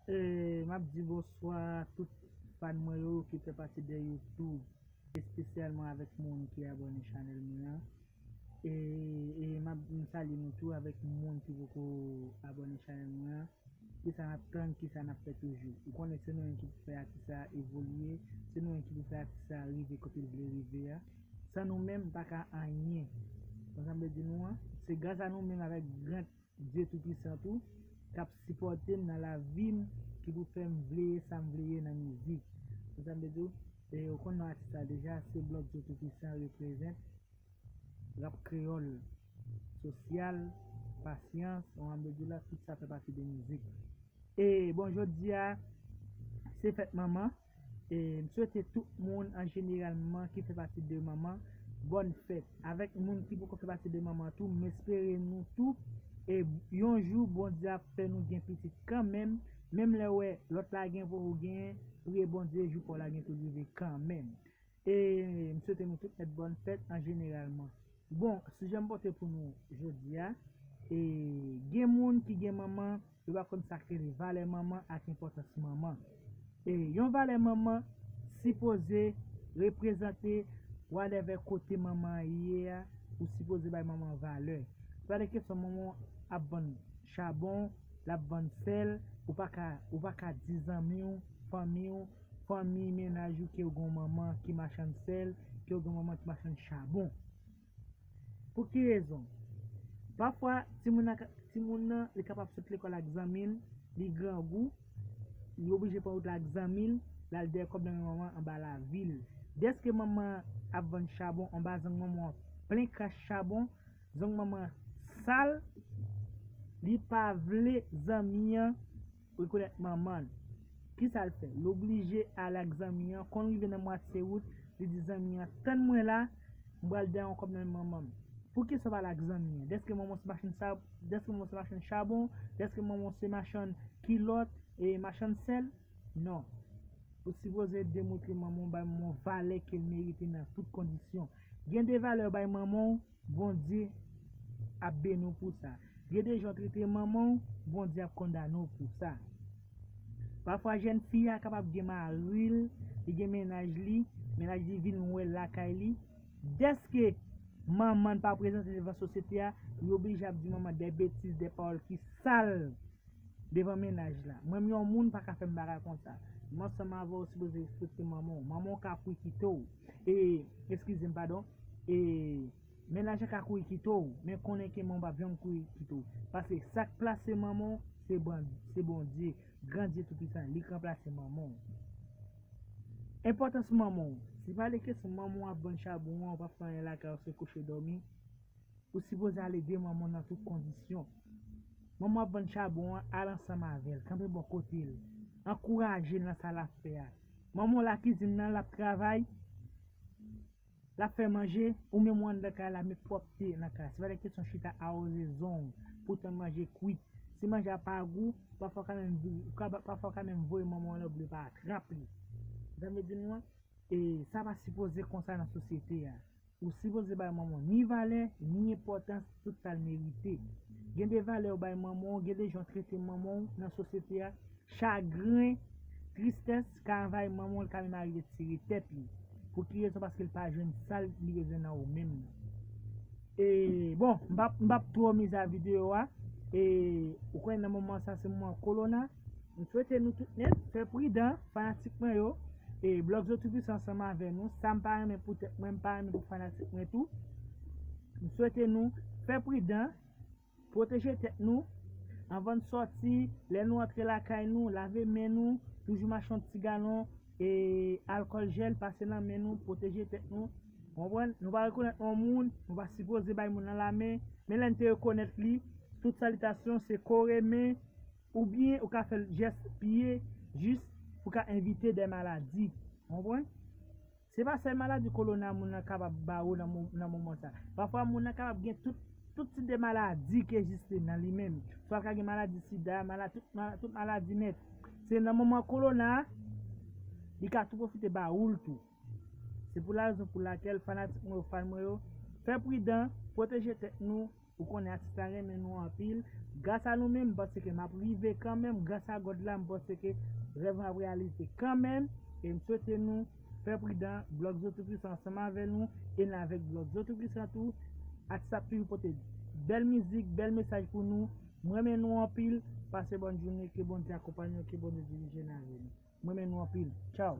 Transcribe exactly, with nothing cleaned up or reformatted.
E, m ap di bonswa a tout fan mwen yo ki fè pati de YouTube, espesyalman avèk moun ki abòne chanèl mwen an. E, e m ap, m salye nou tou avèk moun ki poko abòne chanèl mwen an. Kisa n ap tann, kisa n ap fè toujou? Ou konnen se nou menm ki pou fè atis sa evolye, se nou menm ki pou fè atis sa rive kote l vle rive a. San nou menm, m pa ka anyen. Konprann sa m vle di nou an? Se gras a nou menm avèk gran Dye Toupisan tou k ap sipòte m nan lavi m, ki pou fè m vle ye sa m vle ye nan mizik. Konprann sa m vle di w? E ou konn non atis la deja, se Blòk Dye Toupisan reprezent rap kreyòl, sosyal, pasyans, konprann sa m vle di w la, tout sa fè pati de mizik. E bon, jodi a, se fèt manman. E m swete tout moun an jeneralman ki fè pati de manman, bòn fèt. Avèk moun ki poko fè pati de manman tou, m espere nou tou, e yon jou Bondye ap fè nou gen pitit kanmenm, menm lè w wè lòt la gen poko genyen, priye Bondye jou pa w la gen pou l rive kanmenm. E m swete nou tout nèt bòn fèt an jeneralman. Bon, sijè m pote pou nou jodi a, e gen moun ki gen manman, yo pa konn sa k rele valè manman ak enpòtans manman. E yon valè manman sipoze reprezante whatever kote manman an ye a, ou sipoze bay manman an valè. Se pa de kesyon manman w ap vann chabon, l ap vann sèl, ou pa ka, ou pa ka di zanmi w, fanmi w, fanmi, mennaj ou ke w gen yon manman ki machann sèl, ke w gen yon manman ki machann chabon. Pou ki rezon? Pafwa, timoun nan, timoun nan, li kapab sot lekòl ak zanmi l, li grangou, li oblije pran wout la ak zanmi l, l al dèyè kòb nan men manman anba lavil. Dèske manman ap vann chabon anba zang manman an plen kras chabon, zang manman an sal, li pa vle zanmi an rekonèt manman l. Kisa l fè? L oblije ale ak zanmi an. Kon l rive nan mwatye wout, li di zanmi an, tann mwen la, m pral dèyè yon kòb nan men manman m. Poukisa w pa al ak zanmi an? Dèske manman w se machann sa, dèske manman w se machann chabon, dèske manman w se machann kilòt e machann sèl? Non. Ou sipoze demontre manman w, bay manman w valè ke l merite nan tout kondisyon. Gen de valè w bay manman w, Bondye ap beni w pou sa. Gen de jan w trete manman w, Bondye ap kondane w pou sa. Pafwa jèn fi a kapab gen mari l, li gen mennaj li, mennaj li vin wè l lakay li. Dèske manman l pa prezante devan sosyete a, li oblije ap di manman de betiz, de pawòl ki sal devan mennaj la. Mwen menm yon moun pa ka fè m bagay konsa. M ansanm avè w, ou sipoze respekte manman w. Manman w ka kwikite w. E, eskize m, padon. E, mennaj la ka kouri kite w, men konnen ke manman w p ap janm kouri kite w. Paske sa k plase manman w, se Bon-, se Bondye, gran Dye Toupisan, li k ranplase manman w. Enpòtans manman w. Se pa de kesyon manman w ap vann chabon an, w p ap fè anyen lakay ou, se kouche dòmi. Ou sipoze al ede manman w nan tout kondisyon. Manman w ap vann chabon an, al ansanm avè l, kanpe bò kote l. Ankouraje l nan sa l ap fè a. Manman w lakizin nan, l ap travay, l ap fè manje, ou menm ou anndan kay la, met pwòpte nan kay. Se pa de kesyon chita awoze zong, poutan manje kwit. Si manje a pa gou, pafwa w ka menm vire, pafwa w ka menm voye manman w anlè w, pou li pa trap li. Sa vle di nou an, e sa pa sipoze konsa nan sosyete a. Ou sipoze bay manman w ni valè, ni enpòtans, tout sa l merite. Gen de valè w bay manman w, gen de jan w trete manman w nan sosyete a. Chagren, tristès ka anvayi manman w, li ka menm arive tire tèt li. Pou ki rezon? Paske l pa jwenn sa li bezwen nan ou menm nan. E, bon, m p ap, m p ap twò mize a videyo a. E, ou konnen nan moman sa, se moman kolona. M swete nou tout nèt fè pridan, fanatik mwen yo. E Blòk Zo Toupisan ansanm avè nou. Sa m pa renmen pou tèt mwen, m pa renmen pou fanatik mwen tou. M swete nou fè pridan, pwoteje tèt nou. Anvan n sòti, lè nou antre lakay nou, lave men nou, toujou mache yon ti galon e alkòl jèl pase nan men nou, pwoteje tèt nou. Konprann? Nou pa rekonèt yon moun, nou pa sipoze bay moun nan lamen, men lè n te rekonèt li, tout salitasyon se kore men, oubyen ou ka fè l jès pye, jis pou ka evite de maladi. Konprann? Se pa sèl maladi kolona moun nan kapab ba ou nan mo-, nan moman sa. Pafwa moun nan kapab gen tout, tout tip de maladi ki egziste nan li menm. Swa l ka gen maladi sida, mala-, tout, mala-, tout maladi nèt. Se nan moman kolona a, li ka tou pwofite ba ou l tou. Se pou la rezon pou lakèl fanatik mwen yo, fan mwen yo, fè pridan, pwoteje tèt nou, Ou konnen atis la renmen nou anpil. Gras a nou menm, m panse ke m ap rive kanmenm. Gras a God la, m panse ke rèv mwen ap reyalize kanmenm. E m swete nou fè pridan. Blòk Zo Toupisan ansanm avè nou. E n avèk Blòk Zo Toupisan tou. Atis ap toujou pote bèl mizik, bèl mesaj pou nou. M renmen nou anpil. Pase bòn jounen. Ke Bondye akonpanye nou. Ke Bondye dirije n avè nou. M renmen nou anpil. Tchaw.